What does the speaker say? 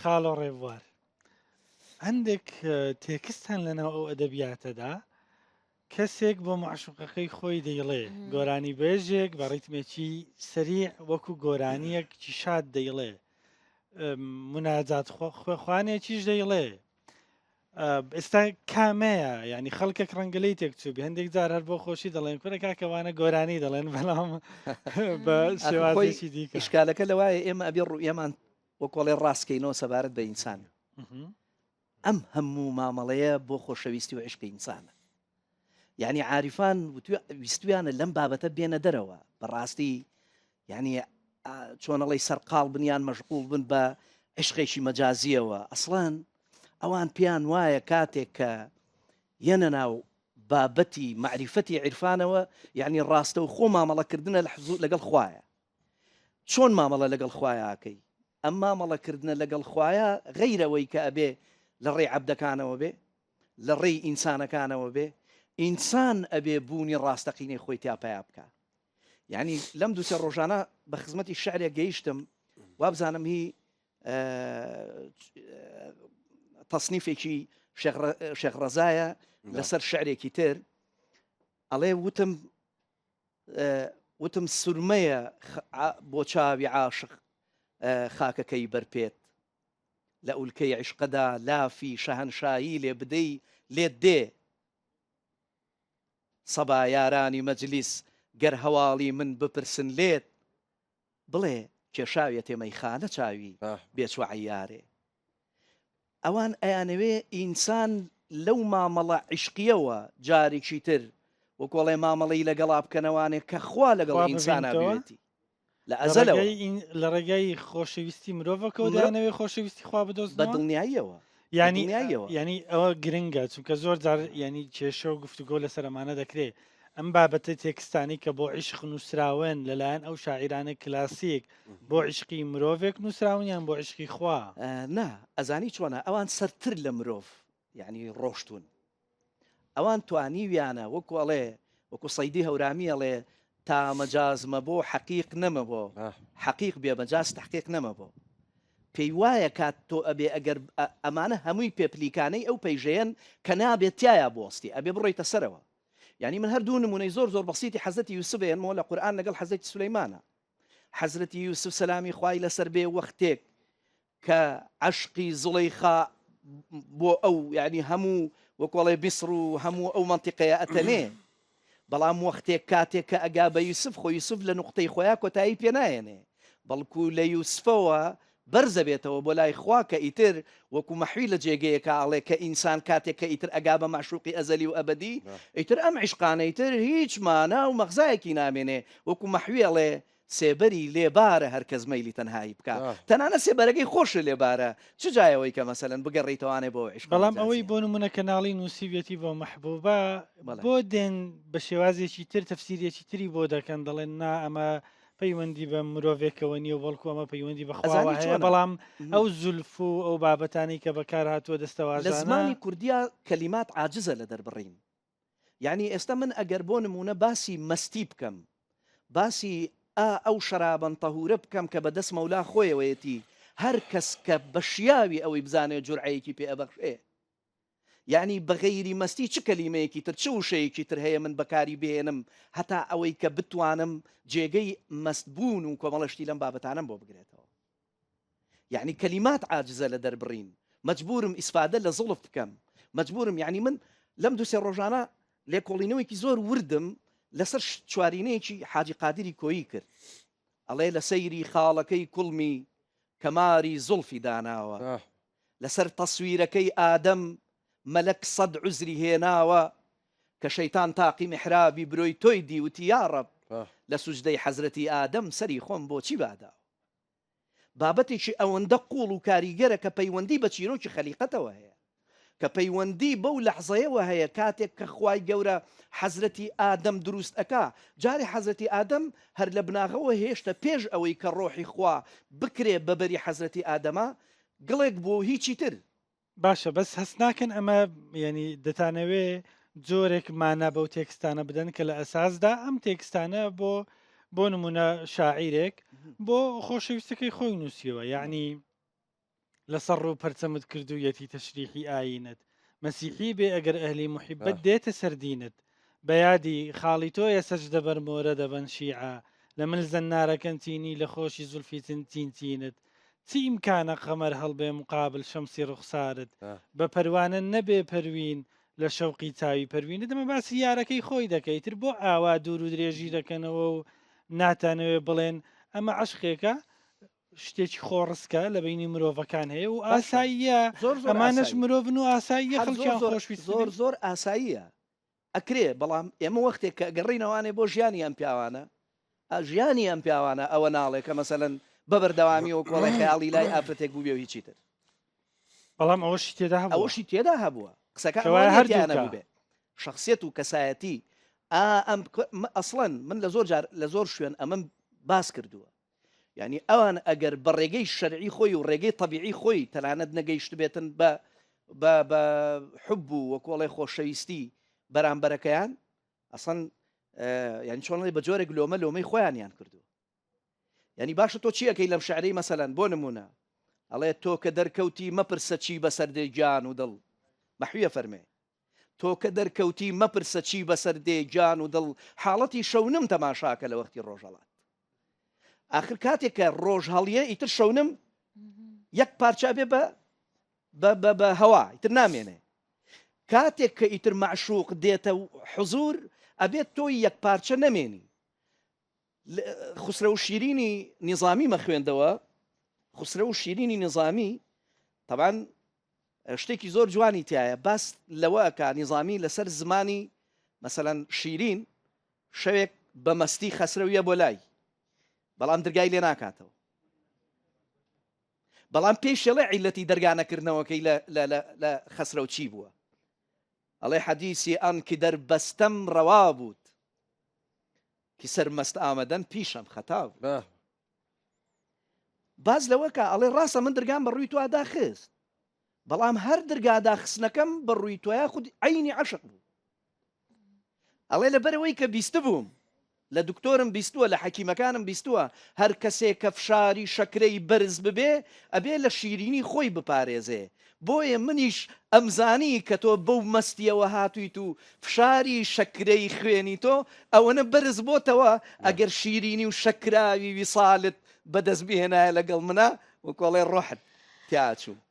خاڵۆ ڕێبوار هەندێک تێکست هەن لەناو ئەو ئەدەبیاتەدا کەسێک بۆ معشوقەکەی خۆی دەیڵێ گۆرانی بێژێک بە ڕیتمێکی سەریع وەکو گۆرانیەک شاد دەیڵێ مناجات خوانێکیش دەیڵێ ئێستا کامەیە ینی خەڵکێک ڕەنگەلەی تێکچوو هەندێک جار هەر بۆ خۆشی دەڵێن کورە کاکەوانە گۆرانی دەڵێن بەڵام بە شێوازێکی دیکە ئیشکالەکە لەوایە ئێمە ئەبێ ڕوئیەمان وەکۆڵێ ڕاستکەینەوە سەبارەت بە ئینسان ئەم هەموو مامەڵەیە بۆ خۆشەویستی و عشقی ئینسانە یعنی عارفان ویستویانە لەم بابەتە بێنە دەرەوە بەڕاستی یعنی چۆنەڵی سەرقاڵ بنیان مەشغوڵ بن بە عشقێکی مەجازیەوە ئەسڵەن ئەوان پێیان وایە کاتێک کە یەنە ناو بابەتی معریفەتی عیرفانەوە یعنی ڕاستە و خۆ مامەڵەکردنە لە حزوور لەگەڵ خوایە چۆن مامەڵە لەگەڵ خوایە ئەکەی؟ ئەم مامەڵەکردنە لەگەڵ خوایە غەیرەوەی کە ئەبێ لە ڕێی عەبدەکانەوە بێ، لە ڕێی ئینسانەکانەوە بێ، ئینسان ئەبێ بوونی ڕاستەقینەی خۆی تیا پەیا بکا. یعنی لەم دووسێ ڕۆژانە بە خزمەتی شعرێک گەیشتم وابزانم هی تەسنیفێکی شێخ ڕەزایە لەسەر شعرێکی تر ئەڵێ وتم وتم سورمەیە بۆ چاوی عاشق خاکەکەی بەرپێت لە ئولکەی عیشقەدا لافی شەهەنشایی لێ بدەی لێت دێ سەبا یارانی مەجلیس گەر هەواڵی من بپرسن لێت بڵێ کێشاویەتێ مەیخانە چاوی بێچوە عەیارێ. ئەوان ئەیانەوێ ئینسان لەو مامەڵە عیشقیەوە جارێکی تر وەکۆڵێ مامەڵەی لەگەڵا بکەنەوانێ کە خوا لەگەڵ ئینسانا بێتی لە ئەزەلەوە لە ڕێگای خۆشەویستی مرۆڤەکەەوە دەیانەوێ خۆشەویستی خوا بدۆزنەوە بە دڵنیاییەوە ینی ینی ئەوە گرنگە چونکە زۆر جار ینی کێشە و گفتوگۆ لەسەر ئەمانە دەکرێت ئەم بابەتە تێکستانی کە بۆ عیشق نووسراون لەلایەن ئەو شاعیرانە کلاسیک بۆ عیشقی مرۆڤێک نووسراون یان بۆ عیشقی خوا؟ نا ئەزانی چۆنە ئەوان سەرتر لە مرۆڤ یعنی ڕۆشتون ئەوان توانیویانە وەکو ئەڵێ وەکو سەیدی هەورامی ئەڵێ تا مەجاز مەبۆ حەقیق نەمەبۆ حەقیق بێ مەجاز تحقیق نەمەبۆ پێی وایە کات تۆ ئەبێ ئەگەر ئەمانە هەمووی پێپلیکانەی ئەو پەیژەیەن کە نابێت تایە بۆستی ئەبێ بڕۆیتە سەرەوە یعنی من هەر دوو نمونەی زۆر زۆر بەسیتی حەزرەتی یوسف هێنمەوە لە قورئان لەگەڵ حەزرەتی سولەیمانە حەزرەتی یوسف سەلامی خوای لەسەر بێ وەختێک کە عەشقی زوڵەیخا بۆ ئەو یعنی هەموو وەکۆڵێ بیسڕ و هەموو ئەو منتیقەیە ئەتەنێ بەڵام وەختێک کاتێک کە ئەگا بە یوسف خۆ یوسف لە نوقتەی خۆیا کۆتایی پێ نایەنێ بەڵکو لە یوسفەوە بەرزەبێتەوە بۆ لای خوا کە ئیتر وەکو مەحوی لە جێگەیەکا ئەڵێ کە ئینسان کاتێک کە ئیتر ئەگا بە مەعشوقی ئەزەلی و ئەبەدی ئیتر ئەم عیشقانە ئیتر هیچ مانا و مەغزایەکی نامێنێ وەکو مەحوی ئەڵێ سێبەری لێ بارە هەر کەس مەیلی تەنهایی بکا تەنانەت سێبەرەکەی خۆشت لێ بارە چ جای ئەوەی کە مەسەلەن بگەڕێیتەوانێ بۆ عیشقە بەڵام ئەوەی بۆ نمونە کە ناڵی نووسیویەتی بۆ مەحبوبە بۆ دێن بە شێوازێکی تر تەفسیرێکی تری بۆ دەکەن دەڵێن نا ئەمە پەیوەندی بە مرۆڤێکەوە نییە و بەڵکو ئەمە پەیوەندی بە خواوە هەیە بەڵام ئەو زولف و ئەو بابەتانەی کە بەکار هاتووە دەستەواژانە لە زمانی کوردیا کەلیمات عاجزە لە دەربڕین یعنی ئێستا من ئەگەر بۆ نمونە باسی مەستی بکەم باسی ئا ئەو شەرابەن تەهورە بکەم کە بە دەست مەولا خۆیەوەیەتی هەر کەس کە بە شیاوی ئەوەی بزانێ جورعەیەکی پێ ئەبەخشێ یانی بە غەیری مەستی چ کەلیمەیەکی تر چ وشەیەکی تر هەیە من بەکاری بهێنم هەتا ئەوەی کە بتوانم جێگەی مەست بوون و کۆمەڵە شتی لەم بابەتانەم بۆ بگرێتەوە یعنی کەلیمات عاجزە لە دەربڕین مەجبورم ئیسفادە لە زوڵف بکەم مەجبورم یعنی من لەم دوسێ ڕۆژانە لێکۆڵینەوەیکی زۆر وردم لەسەر چوارینەیەکی حاجی قادری کۆیی کرد ئەڵێ لە سەیری خاڵەکەی کوڵمی کەماری زوڵفی داناوە لەسەر تەسویرەکەی ئادەم مەلەک سەد عوزری هێناوە کە شەیتان تاقی میحرابی برۆی تۆی دی وتی یاڕەب لە سوجدەی حەزرەتی ئادەم سەری خۆم بۆچی باداوە بابەتێکی ئەوەندە قوڵ و کاریگەرە کە پەیوەندی بە چیرۆکی خەلیقەتەوە هەیە کە پەیوەندی بەو لەحزەیەوە هەیە کاتێک کە خوای گەورە حەزرەتی ئادەم دروست ئەکا جارێ حەزرەتی ئادەم هەر لە بناغەوە هێشتە پێش ئەوەی کە ڕۆحی خوا بکرێ بە بەری حەزرەتی ئادەما گڵێک بووە و هیچی تر. باشە بەس هەست ناکەن ئەمە یعنی دەتانەوێ جۆرێک مانا بەو تێکستانە بدەن کە لە ئەساسدا ئەم تێکستانە بۆ بۆ نمونە شاعیرێک بۆ خۆشەویستەکەی خۆی نووسیوە یعنی. لەسەر ڕوو پەرچەمت کردوویەتی تەشریحی ئایینت مەسیحی بێ ئەگەر ئەهلی موحیبەت دێتە سەر دینت بە یادی خاڵی تۆیە سەجدە بەر مۆرە دەبەن شیعە لە مل زەنارەکەن چینی لە خۆشی زولفی چن چین چینت چی ئیمکانە قەمەر هەڵبێ مقابل شەمسی ڕوخسارت بە پەروانە نەبێ پەروین لە شەوقی چاوی پەروینت ئەمە باسی یارەکەی خۆی دەکەی ئیتر بۆ ئاوا دوور و درێژی دەکەنەوە و ناتانەوێ بڵێن ئەمە عەشقێکە شتێکی خۆڕسکە لە بینی مرۆڤەکان هەیە و ئاساییە زۆر زۆر ئەمانەش ئاساییە. مرۆڤن و ئاساییە هەر زۆر خەڵکیان زۆر خۆشویست زۆر بێ. زۆر ئاساییە ئەکرێ بەڵام ئێمە وەختێک کە گەڕینەوانێ بۆ ژیانی ئەم پیاوانە ئا ژیانی ئەم پیاوانە ئەوە ناڵێ کە مەسەلەن بە بەردەوامی و کۆڵێ خەیاڵی لای ئافرەتێک بووبێ و هیچی تر. بەڵام ئەوەشی تێدا هەبووە. ئەوەشی تێدا هەبووە قسەکە ئەوە کەوایە نییە هەردووکە. تیا نەبووبێ شەخسیەت و کەسایەتی ئا ئەم ئەسڵەن من لە زۆر جار لە زۆر شوێن ئەمەم باس کردووە یعنی ئەوان ئەگەر بە ڕێگەی شەرعی خۆی و ڕێگەی طبیعی خۆی تەنانەت نەگەیشتبێتن بە بە بە حب و وەکۆڵێ خۆشەویستی بەرامبەرەکەیان ئەسڵەن یعنی چۆن بە جۆرێک لۆمە لۆمەی خۆیانیان کردو یعنی باشە تۆ چی ئەەکەی لەم شعرەی مەسەلەن بۆ نمونە ئەڵێ تۆ کە دەرکەوتی مەپرسە چی بەسەر دێ گیان و دڵ مەحویە فەرمێ تۆ کە دەرکەوتی مەپرسە چی بەسەر دێ گیان و دڵ حاڵەتی شەونم تەماشاکە لە وەختی ڕۆژهەڵات ئاخر کاتێک کە ڕۆژ هەڵیە ئیتر شەونم یەک پارچە بێ بە بە بە هەوا ئیتر نامێنێ کاتێک کە ئیتر معشوق دێتە حزور ئەبێت تۆی یەک پارچە نەمێنی خسرە و شیرینی نظامی مەخوێندەوە خسرە و شیرینی نظامی طبعا شتێکی زۆر جوانی تایە باس لەوە کە نیزامی لەسەر زمانی مەسەلەن شیرین شەوێک بە مەستی خەسرەویە بۆ لای بەڵام درگای لێ ناکاتەوە بەڵام پێی شێڵێ عیلەتی دەرگا نەکردنەوەکەی لە خەسرەو چی بووە ئەڵێ حەدیسی ئەن کی دەربەستەم ڕەوا بوت کی سەرمەست ئامەدەن پیشەم خەتا بوو باس لەوە کە ئەڵێ ڕاستە من درگام بە ڕووی تۆ داخست بەڵام هەر درگا داخستنەکەم بە ڕووی تۆیا خود عینی عەشق بوو ئەڵێ لەبەرەوەی کە بیستبووم لە دکتۆرم بیستووە لە حەکیمەکانم بیستووە هەر کەسێک کە فشاری شەکرەی بەرز ببێ ئەبێ لە شیرینی خۆی بپارێزێ بۆیە منیش ئەمزانی کە تۆ بەو مەستیەوە هاتوویت و فشاری شەکرەی خوێنی تۆ ئەوەنە بەرز بۆتەوە ئەگەر شیرینی و شەکراوی ویسالت بەدەست بهێنایە لەگەڵ منا وەکۆڵێ ڕۆحت تیاچوو.